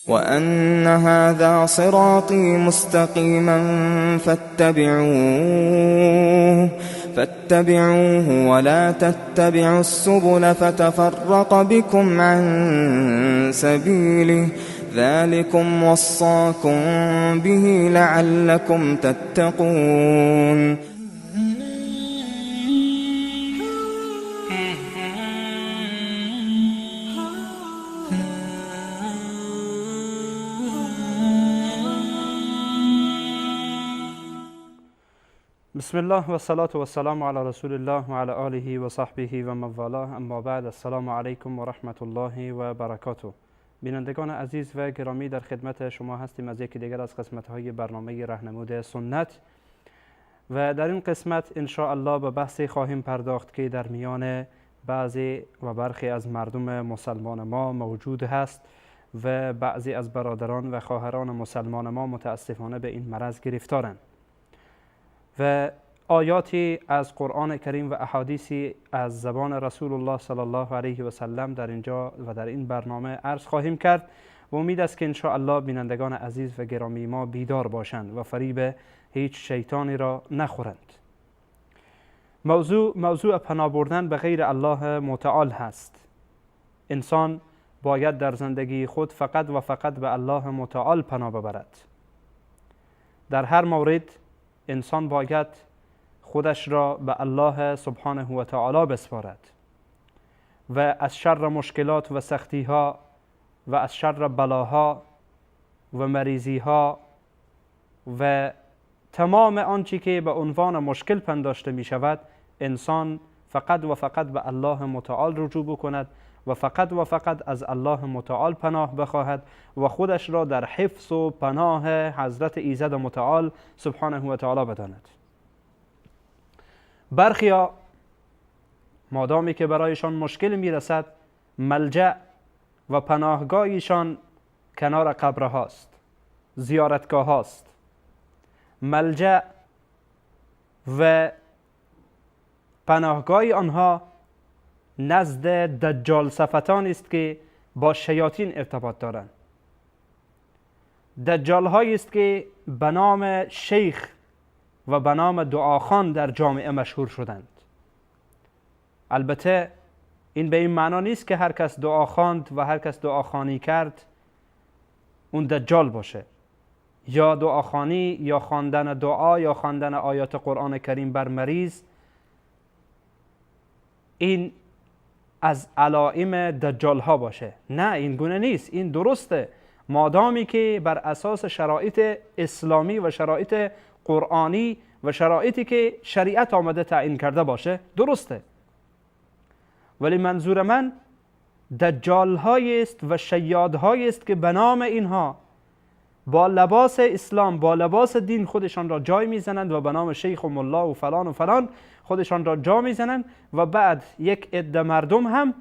وأن هذا صراطي مستقيما فاتبعوه ولا تتبعوا السبل فتفرق بكم عن سبيله ذلكم وصاكم به لعلكم تتقون. بسم الله و الصلاة و السلام علی رسول الله و علی آله و صحبه و من والاه. اما بعد، السلام علیکم و رحمت الله و برکاته. بینندگان عزیز و گرامی، در خدمت شما هستیم از یکی دیگر از قسمت‌های برنامه رهنمود سنت و در این قسمت ان شاء الله به بحثی خواهیم پرداخت که در میان بعضی و برخی از مردم مسلمان ما موجود هست و بعضی از برادران و خواهران مسلمان ما متاسفانه به این مرض گرفتارند و آیاتی از قرآن کریم و احادیثی از زبان رسول الله صلی الله علیه و سلم در اینجا و در این برنامه عرض خواهیم کرد و امید است که ان شاء الله بینندگان عزیز و گرامی ما بیدار باشند و فریب هیچ شیطانی را نخورند. موضوع پناه بردن به غیر الله متعال هست. انسان باید در زندگی خود فقط و فقط به الله متعال پناه ببرد. در هر مورد انسان باید خودش را به الله سبحانه و تعالی بسپارد و از شر مشکلات و سختیها و از شر بلاها و مریضیها و تمام آنچه که به عنوان مشکل پنداشته می شود، انسان فقط و فقط به الله متعال رجوع بکند و فقط و فقط از الله متعال پناه بخواهد و خودش را در حفظ و پناه حضرت ایزد متعال سبحانه و تعالی بداند. برخیا مادامی که برایشان مشکل میرسد، ملجأ و پناهگاهشان کنار قبر هاست، زیارتگاه هاست. ملجأ و پناهگاه آنها نزد دجال صفتان است که با شیاطین ارتباط دارند. دجال هایی است که به نام شیخ و به نام دعاخوان در جامعه مشهور شدند. البته این به این معنا نیست که هر کس دعا خواند و هر کس دعاخوانی کرد اون دجال باشه، یا دعاخوانی یا خواندن دعا یا خواندن آیات قرآن کریم بر مریض، این از علائم دجال ها باشه. نه، این گونه نیست. این درسته مادامی که بر اساس شرایط اسلامی و شرایط قرآنی و شرایطی که شریعت آمده تعیین کرده باشه، درسته. ولی منظور من دجال های است و شیادهای است که به نام اینها با لباس اسلام، با لباس دین خودشان را جای میزنند و به نام شیخ و ملا و فلان و فلان خودشان را جا میزنند و بعد یک عده مردم هم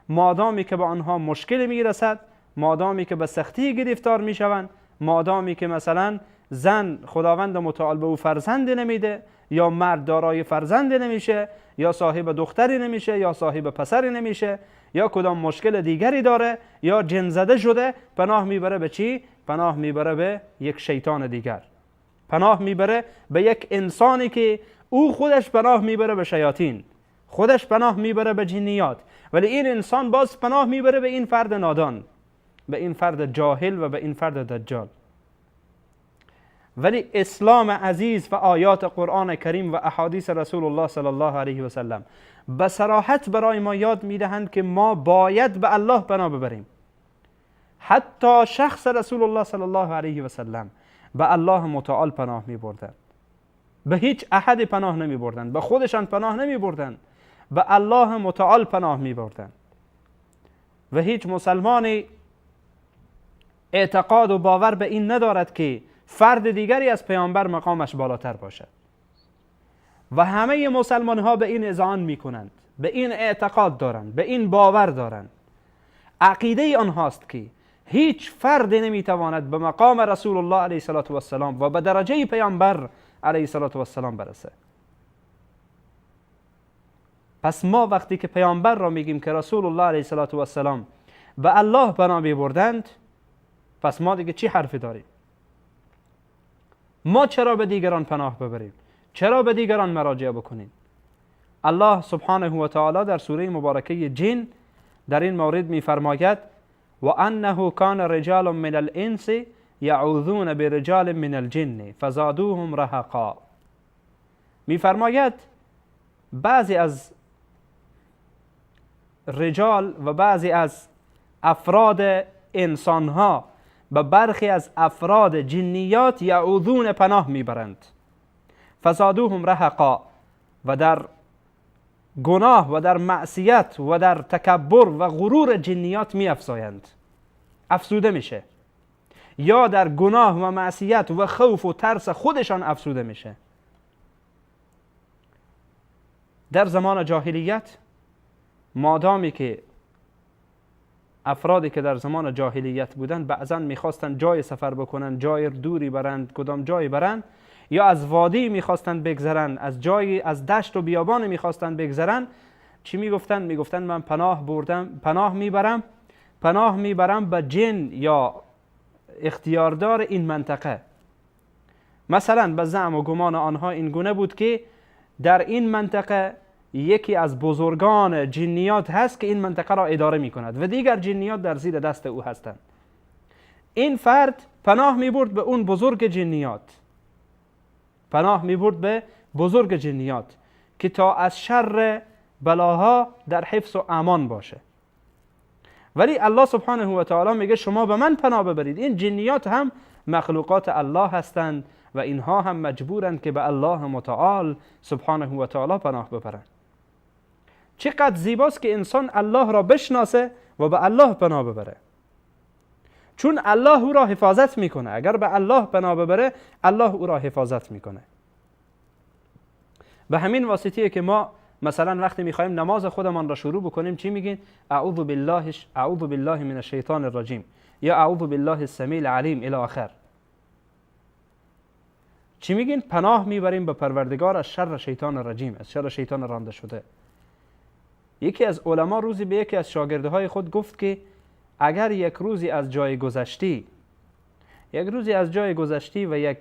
مادامی که به آنها مشکل میرسد، مادامی که به سختی گرفتار میشوند، مادامی که مثلا زن خداوند متعال به او فرزند نمیده، یا مرد دارای فرزند نمیشه، یا صاحب دختری نمیشه، یا صاحب پسری نمیشه، یا کدام مشکل دیگری داره، یا جن زده شده، پناه میبره به چی؟ پناه میبره به یک شیطان دیگر، پناه میبره به یک انسانی که او خودش پناه میبره به شیاطین، خودش پناه میبره به جنیات، ولی این انسان باز پناه میبره به این فرد نادان، به این فرد جاهل و به این فرد دجال. ولی اسلام عزیز و آیات قرآن کریم و احادیث رسول الله صلی الله علیه و سلم به صراحت برای ما یاد میدهند که ما باید به الله پناه ببریم. حتی شخص رسول الله صلی الله علیه و سلم به الله متعال پناه می بردند، به هیچ احد پناه نمی بردند، به خودشان پناه نمی بردند، به الله متعال پناه می بردند. و هیچ مسلمانی اعتقاد و باور به این ندارد که فرد دیگری از پیامبر مقامش بالاتر باشد. و همه مسلمان ها به این اذعان میکنند، به این اعتقاد دارند، به این باور دارند. عقیده آنهاست که هیچ فردی نمیتواند به مقام رسول الله علیه الصلاة والسلام و به درجه پیامبر علیه الصلاة والسلام برسه. پس ما وقتی که پیامبر را میگیم که رسول الله علیه الصلاة والسلام به الله پناه میبردند، پس ما دیگه چی حرفی داریم؟ ما چرا به دیگران پناه ببریم؟ چرا به دیگران مراجعه بکنیم؟ الله سبحانه و تعالی در سوره مبارکه جن در این مورد میفرماید و انه کان رجال من الانس یعوذون برجال من الجن فزادوهم رهقا. میفرماید بعضی از رجال و بعضی از افراد انسانها به برخی از افراد جنیات یعوذون پناه میبرند، فزادوهم رهقا، و در گناه و در معصیت و در تکبر و غرور جنیات میافزایند، افزوده میشه، یا در گناه و معصیت و خوف و ترس خودشان افزوده میشه. در زمان جاهلیت مادامی که افرادی که در زمان جاهلیت بودند بعضا میخواستند جای سفر بکنند، جای دوری برند، کدام جای برند، یا از وادی میخواستند بگذرند، از جای از دشت و بیابان میخواستند بگذرند، چی میگفتند؟ میگفتند من پناه بردم، پناه میبرم به جن یا اختیاردار این منطقه. مثلا به زعم و گمان آنها این گونه بود که در این منطقه یکی از بزرگان جنیات هست که این منطقه را اداره می کند و دیگر جنیات در زیر دست او هستند. این فرد پناه می برد به اون بزرگ جنیات، پناه می برد به بزرگ جنیات که تا از شر بلاها در حفظ و امان باشه. ولی الله سبحانه و تعالی میگه شما به من پناه ببرید. این جنیات هم مخلوقات الله هستند و اینها هم مجبورند که به الله متعال سبحانه و تعالی پناه ببرند. چقدر زیباست که انسان الله را بشناسه و به الله پناه ببره، چون الله او را حفاظت میکنه. اگر به الله پناه ببره الله او را حفاظت میکنه. به همین واسطیه که ما مثلا وقتی میخوایم نماز خودمان را شروع بکنیم چی میگیم؟ اعوذ بالله من الشیطان الرجیم یا اعوذ بالله السمیع العلیم الی آخر. چی میگین؟ پناه میبریم به پروردگار از شر شیطان رجیم، از شر شیطان رانده شده. یکی از علما روزی به یکی از شاگردهای خود گفت که اگر یک روزی از جای گذشتی، و یک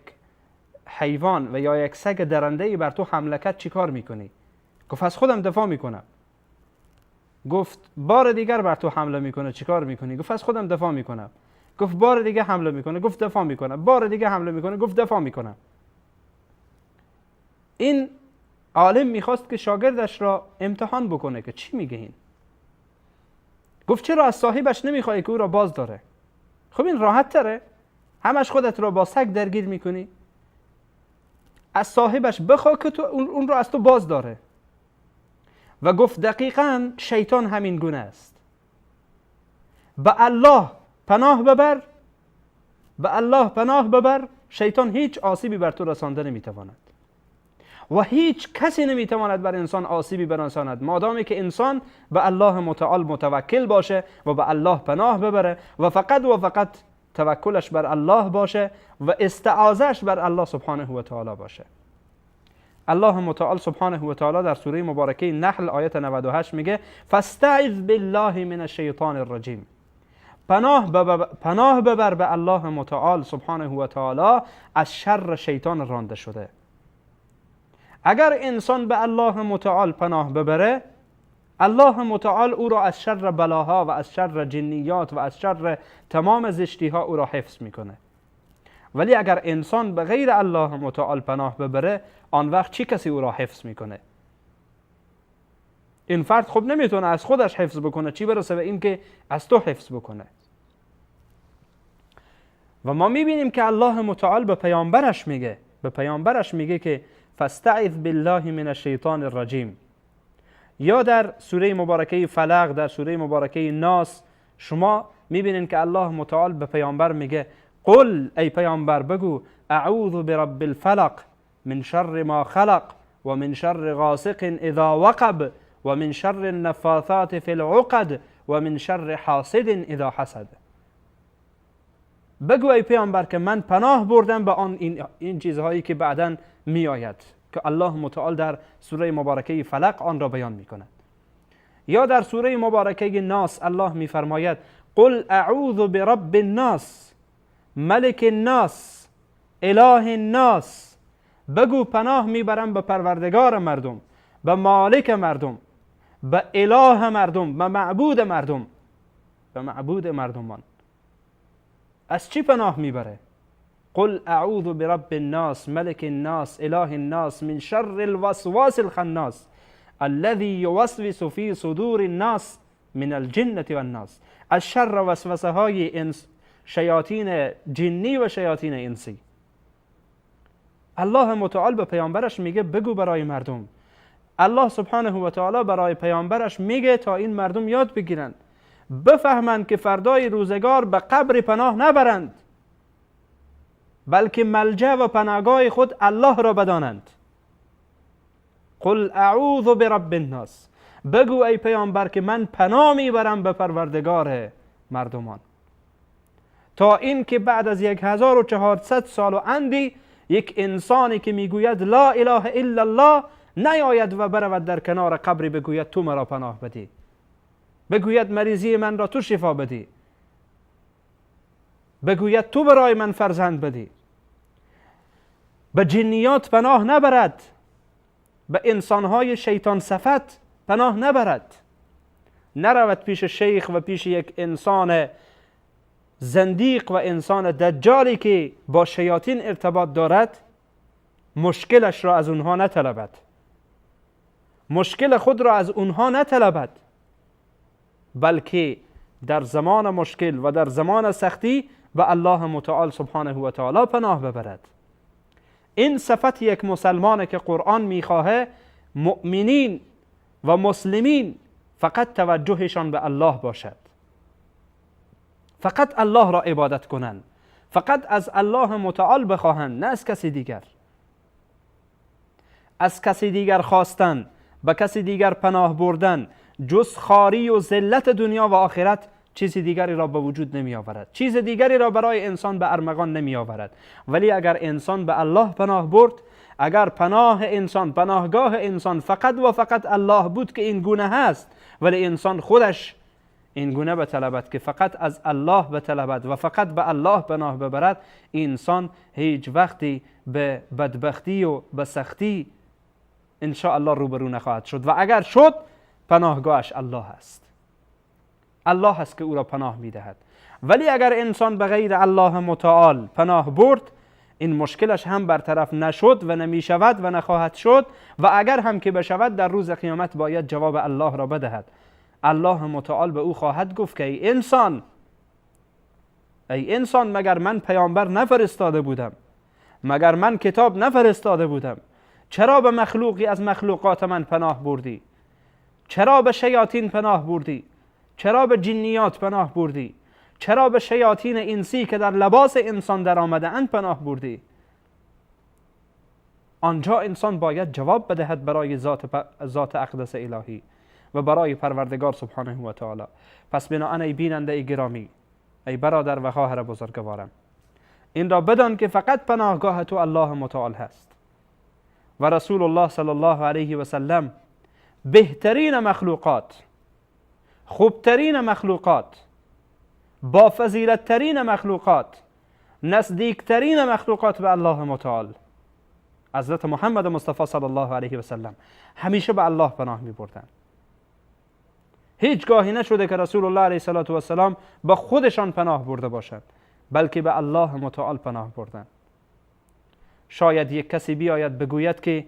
حیوان و یا یک سگ درنده‌ای بر تو حمله کرد چی کار میکنی؟ گفت از خودم دفاع میکنم. گفت بار دیگر بر تو حمله میکنه چی کار میکنی؟ گفت از خودم دفاع میکنم. گفت بار دیگه حمله میکنه، گفت دفاع میکنم. بار دیگه حمله میکنه، گفت دفاع میکنم. این عالم میخواست که شاگردش را امتحان بکنه که چی میگه این. گفت چرا از صاحبش نمیخوای که او را باز داره؟ خب این راحت تره، همش خودت را با سگ درگیر میکنی. از صاحبش بخوا که تو اون را از تو باز داره. و گفت دقیقاً شیطان همین گونه است. به الله پناه ببر، به الله پناه ببر، شیطان هیچ آسیبی بر تو رسانده نمیتواند و هیچ کسی نمیتواند بر انسان آسیبی برساند مادامی که انسان به الله متعال متوکل باشه و به الله پناه ببره و فقط و فقط توکلش بر الله باشه و استعاذش بر الله سبحانه و تعالی باشه. الله متعال سبحانه و تعالی در سوره مبارکه نحل آیت 98 میگه فاستعذ بالله من الشیطان الرجیم. پناه ببر به الله متعال سبحانه و تعالی از شر شیطان رانده شده. اگر انسان به الله متعال پناه ببره، الله متعال او را از شر بلاها و از شر جنیات و از شر تمام زشتی ها او را حفظ میکنه. ولی اگر انسان به غیر الله متعال پناه ببره، آن وقت چی کسی او را حفظ میکنه؟ این فرد خب نمیتونه از خودش حفظ بکنه، چی برسه به این که از تو حفظ بکنه. و ما میبینیم که الله متعال به پیامبرش میگه، به پیامبرش میگه که فاستعذ بالله من الشیطان الرجیم. یا در سوره مبارکه فلق، در سوره مبارکه ناس شما میبینین که الله متعال به پیامبر میگه قل، ای پیامبر بگو، اعوذ برب الفلق من شر ما خلق و من شر غاسق اذا وقب و من شر النفاثات فی العقد و من شر حاسد اذا حسد. بگو ای پیامبر که من پناه بردم به آن این چیزهایی که بعداً میآید که الله متعال در سوره مبارکه فلق آن را بیان میکند. یا در سوره مبارکه ناس الله میفرماید قل اعوذ برب الناس ملک الناس اله الناس. بگو پناه میبرم به پروردگار مردم، به مالک مردم، به اله مردم، به معبود مردم، به معبود مردمان. از چی پناه میبره؟ قل اعوذ برب الناس ملک الناس اله الناس من شر الوسواس الخناس الذي يوسوس في صدور الناس من الجنة والناس. از شر وسوسه های شیاطین جنی و شیاطین انسی. الله متعال به پیامبرش میگه بگو برای مردم. الله سبحانه و تعالی برای پیامبرش میگه تا این مردم یاد بگیرند، بفهمند که فردای روزگار به قبر پناه نبرند، بلکه ملجأ و پناهگاه خود الله را بدانند. قل اعوذ برب الناس. بگو ای پیامبر که من پناه میبرم به پروردگار مردمان. تا این که بعد از 1400 سال و اندی یک انسانی که میگوید لا اله الا الله نیاید و برود در کنار قبری بگوید تو مرا پناه بدی، بگوید مریضی من را تو شفا بدی، بگوید تو برای من فرزند بدی. به جنیات پناه نبرد، به انسانهای شیطان صفت پناه نبرد، نرود پیش شیخ و پیش یک انسان زندیق و انسان دجالی که با شیاطین ارتباط دارد، مشکلش را از اونها نطلبد، مشکل خود را از اونها نطلبد، بلکه در زمان مشکل و در زمان سختی به الله متعال سبحانه و تعالی پناه ببرد. این صفت یک مسلمانه که قرآن میخواه مؤمنین و مسلمین فقط توجهشان به الله باشد، فقط الله را عبادت کنند، فقط از الله متعال بخواهند، نه از کسی دیگر. از کسی دیگر خواستن، به کسی دیگر پناه بردن، جز خواری و ذلت دنیا و آخرت چیز دیگری را به وجود نمی آورد، چیز دیگری را برای انسان به ارمغان نمی آورد. ولی اگر انسان به الله پناه برد، اگر پناه انسان، پناهگاه انسان فقط و فقط الله بود که این گونه هست، ولی انسان خودش این گونه بطلبد که فقط از الله بطلبد و فقط به الله پناه ببرد، انسان هیچ وقتی به بدبختی و به سختی ان شاء الله روبرو نخواهد شد، و اگر شد پناهگاهش الله است، الله است که او را پناه میدهد. ولی اگر انسان به غیر الله متعال پناه برد، این مشکلش هم برطرف نشد و نمی شود و نخواهد شد، و اگر هم که بشود در روز قیامت باید جواب الله را بدهد. الله متعال به او خواهد گفت که ای انسان، ای انسان، مگر من پیامبر نفرستاده بودم؟ مگر من کتاب نفرستاده بودم؟ چرا به مخلوقی از مخلوقات من پناه بردی؟ چرا به شیاطین پناه بردی؟ چرا به جنیات پناه بردی؟ چرا به شیاطین انسی که در لباس انسان در آمده اند پناه بردی؟ آنجا انسان باید جواب بدهد برای ذات اقدس الهی و برای پروردگار سبحانه و تعالی. پس بناهن ای بیننده ای گرامی، ای برادر و خواهر بزرگوارم، این را بدان که فقط پناهگاه تو الله متعال هست و رسول الله صلی الله علیه و سلم بهترین مخلوقات، خوبترین مخلوقات، با فضیلت ترین مخلوقات، نزدیکترین مخلوقات به الله متعال، حضرت محمد مصطفی صلی الله علیه و سلم همیشه به الله پناه می بردن. هیچگاهی نشده که رسول الله علیه الصلاة والسلام به خودشان پناه برده باشند، بلکه به الله متعال پناه بردن. شاید یک کسی بیاید بگوید که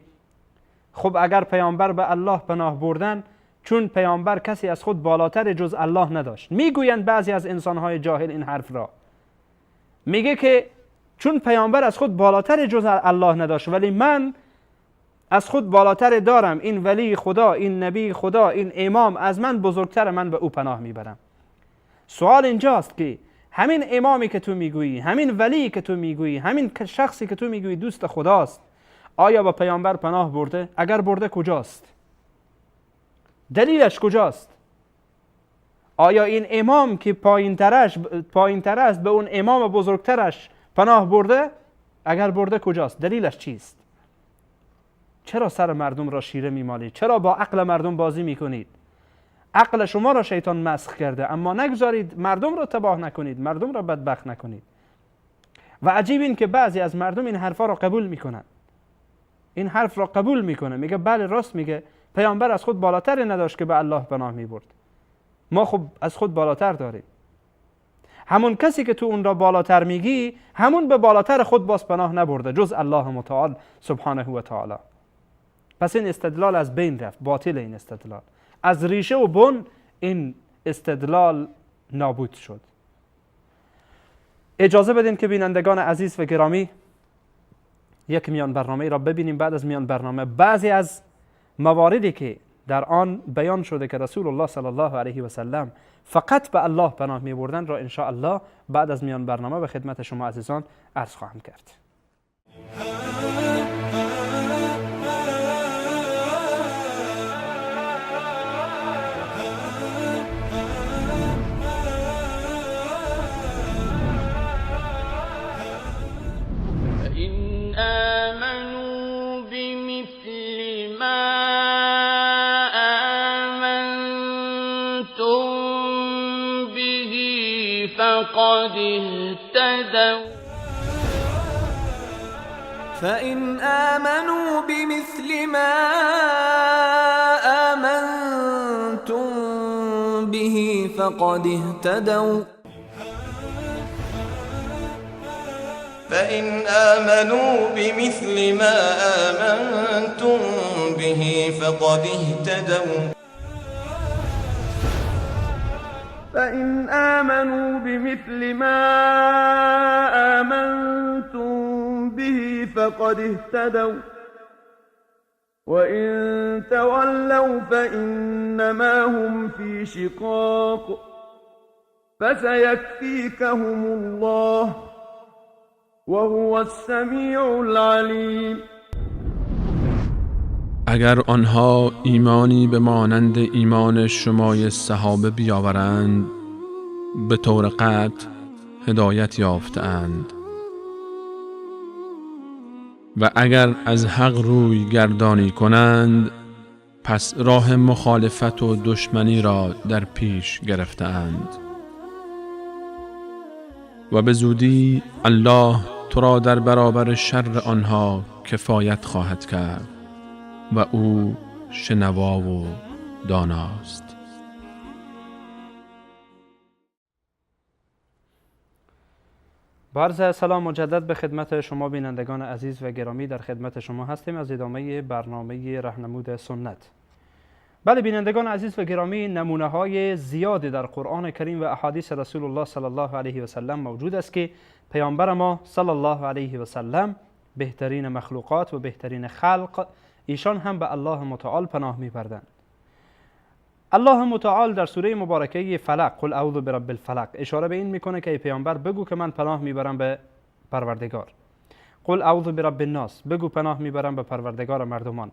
خب اگر پیامبر به الله پناه بردن، چون پیامبر کسی از خود بالاتر جز الله نداشت. میگویند بعضی از انسانهای جاهل این حرف را، میگه که چون پیامبر از خود بالاتر جز الله نداشت، ولی من از خود بالاتر دارم، این ولی خدا، این نبی خدا، این امام از من بزرگتر، من به او پناه میبرم. سوال اینجاست که همین امامی که تو میگویی، همین ولی که تو میگویی، همین شخصی که تو میگویی دوست خداست، آیا با پیامبر پناه برده؟ اگر برده کجاست؟ دلیلش کجاست؟ آیا این امام که پایین‌تر است به اون امام بزرگترش پناه برده؟ اگر برده کجاست؟ دلیلش چیست؟ چرا سر مردم را شیره میمالید؟ چرا با عقل مردم بازی میکنید؟ عقل شما را شیطان مسخ کرده، اما نگذارید مردم را تباه نکنید، مردم را بدبخت نکنید. و عجیب این که بعضی از مردم این حرفا را قبول میکنن، این حرف را قبول میکنه، میگه بله راست میگه، پیامبر از خود بالاتر نداشت که به الله پناه میبرد، ما خب از خود بالاتر داریم. همون کسی که تو اون را بالاتر میگی، همون به بالاتر خود باز پناه نبرده جز الله متعال سبحانه و تعالی. پس این استدلال از بین رفت، باطل این استدلال، از ریشه و بن این استدلال نابود شد. اجازه بدین که بینندگان عزیز و گرامی یک میان برنامه را ببینیم. بعد از میان برنامه بعضی از مواردی که در آن بیان شده که رسول الله صلی الله علیه و سلم فقط به الله پناه می بردن را ان شاء الله بعد از میان برنامه به خدمت شما عزیزان عرض خواهم کرد. فإن آمنوا بمثل ما آمنتم به فقد اهتدوا. فإن آمنوا بمثل ما آمنتم به فقد اهتدوا. فإن آمنوا بمثل ما آمنتم به فقد اهتدوا وإن تولوا فإنما هم في شقاق فسيكفيكهم الله وهو السميع العليم. اگر آنها ایمانی به مانند ایمان شمای صحابه بیاورند، به طور قطع هدایت یافته‌اند. و اگر از حق روی گردانی کنند، پس راه مخالفت و دشمنی را در پیش گرفته‌اند. و به زودی الله تو را در برابر شر آنها کفایت خواهد کرد و او شنوا و داناست. با عرض سلام مجدد به خدمت شما بینندگان عزیز و گرامی، در خدمت شما هستیم از ادامه برنامه رهنمود سنت. بله بینندگان عزیز و گرامی، نمونه های زیادی در قرآن کریم و احادیث رسول الله صلی الله علیه و سلم موجود است که پیامبر ما صلی الله علیه و سلم بهترین مخلوقات و بهترین خلق، ایشان هم به الله متعال پناه می‌بردند. الله متعال در سوره مبارکه فلق، قل اعوذ برب الفلق، اشاره به این میکنه که ای پیامبر بگو که من پناه میبرم به پروردگار. قل اعوذ برب الناس، بگو پناه میبرم به پروردگار مردمان.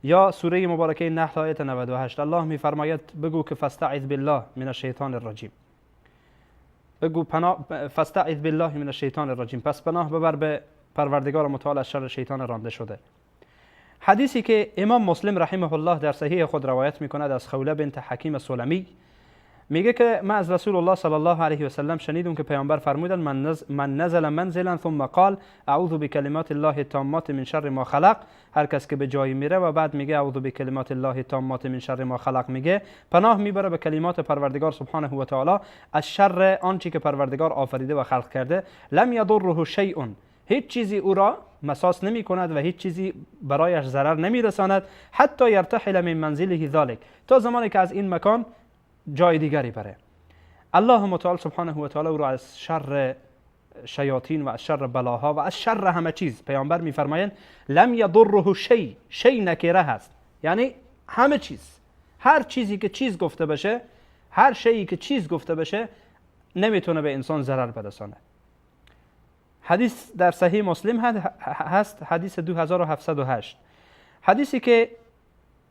یا سوره مبارکه نحل آیت 98 الله میفرماید بگو که فاستعذ بالله من الشیطان الرجیم، بگو پناه، فاستعذ بالله من الشیطان الرجیم، پس پناه ببر به پروردگار متعال از شر شیطان رانده شده. حدیثی که امام مسلم رحمه الله در صحیح خود روایت میکند از خوله بنت حکیم سلمی، میگه که من از رسول الله صلی الله علیه و سلم شنیدم که پیامبر فرمودند من نزل منزلا ثم قال اعوذ بکلمات الله التامات من شر ما خلق. هر کس که به جایی میره و بعد میگه اعوذ بکلمات الله التامات من شر ما خلق، میگه پناه میبره به کلمات پروردگار سبحانه و تعالی از شر آنچه که پروردگار آفریده و خلق کرده. لم یضره شیء، هیچ چیزی او را مساس نمی کند و هیچ چیزی برایش ضرر نمی رساند، حتی یرتحل من منزله ذلک، تا زمانی که از این مکان جای دیگری بره. الله متعال سبحانه و تعالی او را از شر شیاطین و از شر بلاها و از شر همه چیز، پیامبر میفرمایند لم یضره شیء، شیء نکره هست، یعنی همه چیز، هر چیزی که چیز گفته بشه هر شیئی که چیز گفته بشه نمیتونه به انسان ضرر برسانه. حدیث در صحیح مسلم هست، حدیث 2708، حدیثی که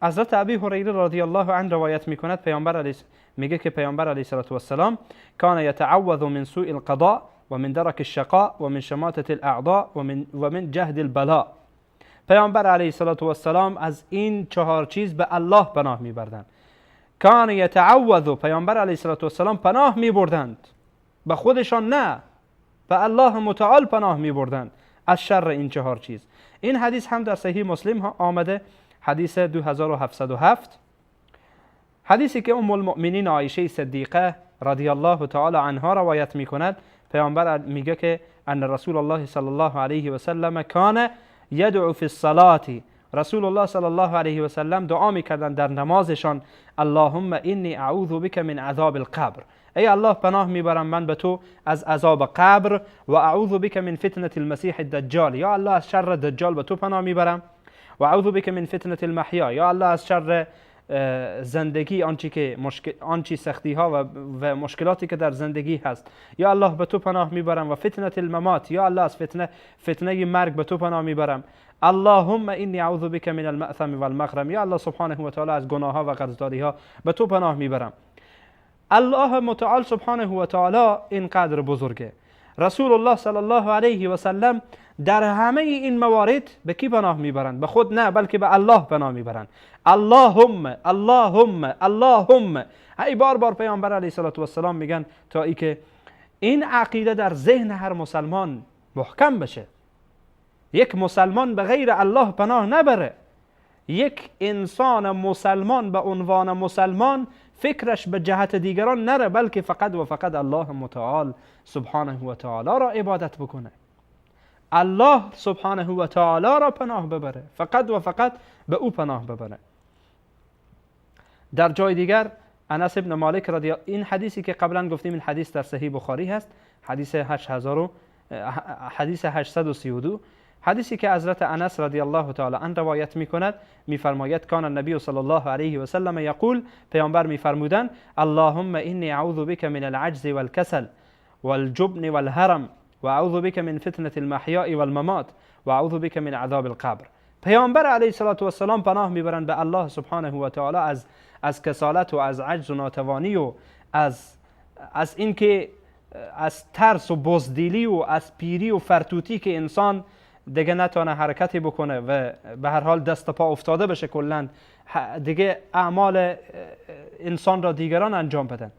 حضرت ابی هریره رضی الله عنه روایت میکند، پیامبر میگه که پیامبر علیه الصلاة والسلام کان یتعوذ من سوء القضاء و من درک الشقاء و من شماتة الاعضاء و من جهد البلاء. پیامبر علیه الصلاة والسلام از این چهار چیز به الله پناه میبردند. کان یتعوذ، پیامبر علیه الصلاة والسلام پناه میبردند، به خودشان نه، به الله متعال پناه میبردند از شر این چهار چیز. این حدیث هم در صحیح مسلم آمده، حدیث 2707، حدیثی که ام المؤمنین عایشه صدیقه رضی الله تعالی عنها روایت میکند، پیامبر میگه که ان رسول الله صلی الله علیه و سلم کان یدعو فی الصلاة، رسول الله صلی الله علیه و سلم دعا میکردند در نمازشان، اللهم انی اعوذ بک من عذاب القبر، ای الله پناه میبرم من به تو از عذاب قبر، و اعوذ بک من فتنة المسیح الدجال، یا الله از شر دجال به تو پناه میبرم، و اعوذ بک من فتنة المحیا، یا الله از شر زندگی، آنچه که آنچه سختی ها و مشکلاتی که در زندگی هست، یا الله به تو پناه میبرم، و فتنة الممات، یا الله از فتنه مرگ به تو پناه میبرم، اللهم انی اعوذ بک من المأثم والمغرم، یا الله سبحانه و تعالی از گناه ها و قرضداری ها به تو پناه میبرم. الله متعال سبحانه و تعالی اینقدر بزرگه. رسول الله صلی الله علیه و سلم در همه این موارد به کی پناه میبرند؟ به خود نه، بلکه به الله پناه میبرند. اللهم اللهم اللهم، ای بار بار پیامبر علیه الصلاة والسلام میگن تا ای که این عقیده در ذهن هر مسلمان محکم بشه. یک مسلمان به غیر الله پناه نبره. یک انسان مسلمان به عنوان مسلمان فکرش به جهت دیگران نره، بلکه فقط و فقط الله متعال سبحانه و تعالی را عبادت بکنه، الله سبحانه و تعالی را پناه ببره، فقط و فقط به او پناه ببره. در جای دیگر انس ابن مالک رضی این حدیثی که قبلا گفتیم، این حدیث در صحیح بخاری هست، حدیث 832، حدیثی که حضرت انس رضی الله تعالی عنه روایت میکند، میفرماید کان النبی صلی الله علیه و سلم یقول، پیامبر میفرمودند اللهم انی اعوذ بک من العجز والکسل والجبن والهرم و اعوذ بک من فتنة المحیاء والممات و اعوذ بک من عذاب القبر. پیامبر علیه الصلاة والسلام پناه میبرند به الله سبحانه و تعالی از کسالت و از عجز و ناتوانی و از اینکه از ترس و بزدلی و از پیری و فرتوتی که انسان دیگه نتونه حرکتی بکنه و به هر حال دست پا افتاده بشه، کلا دیگه اعمال انسان را دیگران انجام بدن.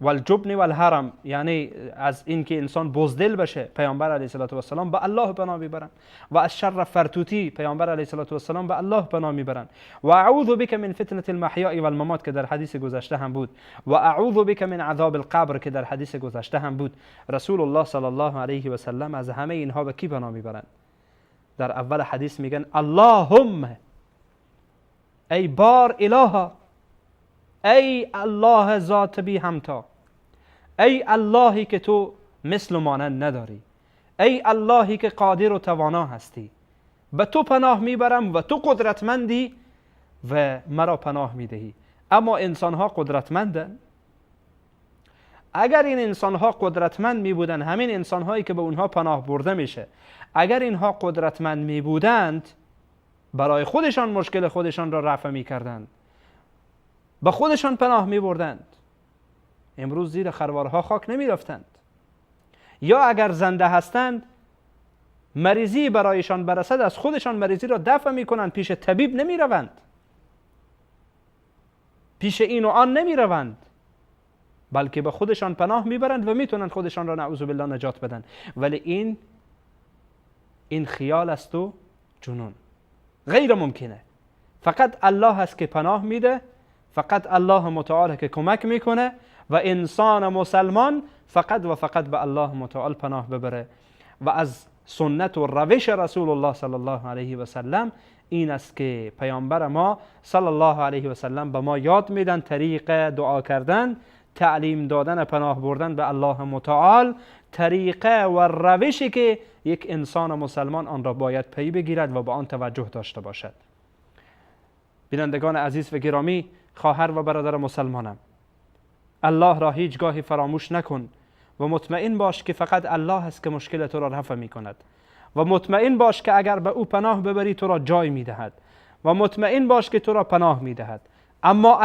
والجبن والهرم، یعنی از اینکه انسان بزدل بشه، پیامبر علیه الصلاة والسلام به الله پناه میبرن، و از شر فرتوتی پیامبر علیه الصلاة والسلام به الله پناه میبرن، و اعوذ بک من فتنة المحیاء والممات که در حدیث گذشته هم بود، و اعوذ بک من عذاب القبر که در حدیث گذشته هم بود. رسول الله صلی الله علیه و سلم از همه اینها به کی پناه میبرن؟ در اول حدیث میگن اللهم، ای بار الها، ای الله ذات بی همتا، ای اللهی که تو مثل و مانند نداری، ای اللهی که قادر و توانا هستی، به تو پناه میبرم و تو قدرتمندی و مرا پناه میدهی. اما انسانها قدرتمندن؟ اگر این انسانها قدرتمند میبودن، همین انسانهایی که به اونها پناه برده میشه، اگر اینها قدرتمند میبودند برای خودشان مشکل خودشان را رفع میکردند، به خودشان پناه میبردند، امروز زیر خروارها خاک نمیرفتند. یا اگر زنده هستند مریضی برایشان برسد از خودشان مریضی را دفع میکنند، پیش طبیب نمیروند، پیش این و آن نمیروند، بلکه به خودشان پناه میبرند و میتونند خودشان را نعوذ بالله نجات بدن. ولی این خیال است و جنون، غیر ممکنه. فقط الله هست که پناه میده، فقط الله متعال که کمک میکنه و انسان مسلمان فقط و فقط به الله متعال پناه ببره. و از سنت و روش رسول الله صلی الله علیه و سلم این است که پیامبر ما صلی الله علیه و سلم به ما یاد میدن طریق دعا کردن، تعلیم دادن، پناه بردن به الله متعال، طریقه و روشی که یک انسان مسلمان آن را باید پی بگیرد و به آن توجه داشته باشد. بینندگان عزیز و گرامی، خواهر و برادر مسلمانم، الله را هیچگاهی فراموش نکن و مطمئن باش که فقط الله است که مشکل تو را رفع می کند و مطمئن باش که اگر به او پناه ببری تو را جای می دهد و مطمئن باش که تو را پناه می دهد. اما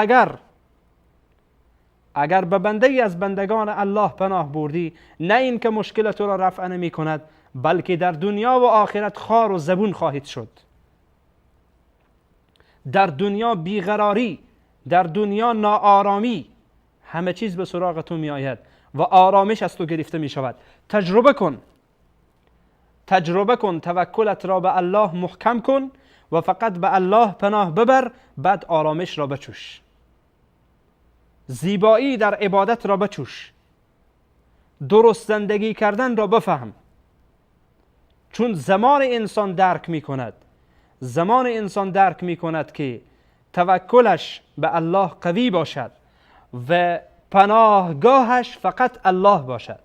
اگر به بنده ای از بندگان الله پناه بردی، نه این که مشکل تو را رفع نمی کند، بلکه در دنیا و آخرت خار و زبون خواهید شد. در دنیا بیقراری، در دنیا ناآرامی، همه چیز به سراغ تو می آید و آرامش از تو گرفته می شود. تجربه کن، تجربه کن، توکلت را به الله محکم کن و فقط به الله پناه ببر، بعد آرامش را بچوش، زیبایی در عبادت را بچوش، درست زندگی کردن را بفهم. چون زمان انسان درک می کند، زمان انسان درک می کند که توکلش به الله قوی باشد و پناهگاهش فقط الله باشد،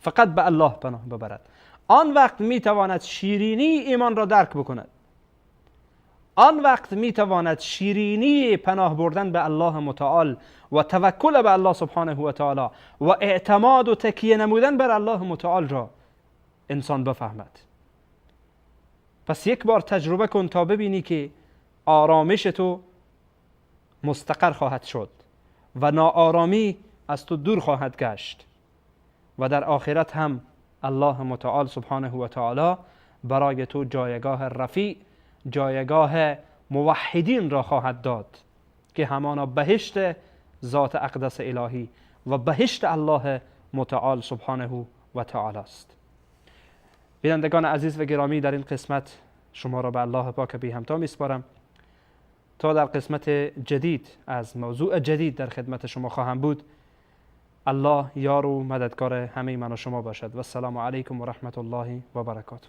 فقط به الله پناه ببرد، آن وقت می تواند شیرینی ایمان را درک بکند، آن وقت می تواند شیرینی پناه بردن به الله متعال و توکل به الله سبحانه و تعالی و اعتماد و تکیه نمودن بر الله متعال را انسان بفهمد. پس یک بار تجربه کن تا ببینی که آرامش تو مستقر خواهد شد و ناآرامی از تو دور خواهد گشت و در آخرت هم الله متعال سبحانه و تعالی برای تو جایگاه رفیع، جایگاه موحدین را خواهد داد که همانا بهشت ذات اقدس الهی و بهشت الله متعال سبحانه و تعالی است. بینندگان عزیز و گرامی، در این قسمت شما را به الله پاک بی همتا میسپارم تا در قسمت جدید از موضوع جدید در خدمت شما خواهم بود. الله یار و مددگار همه من و شما باشد. و السلام علیکم و رحمت الله و برکاته.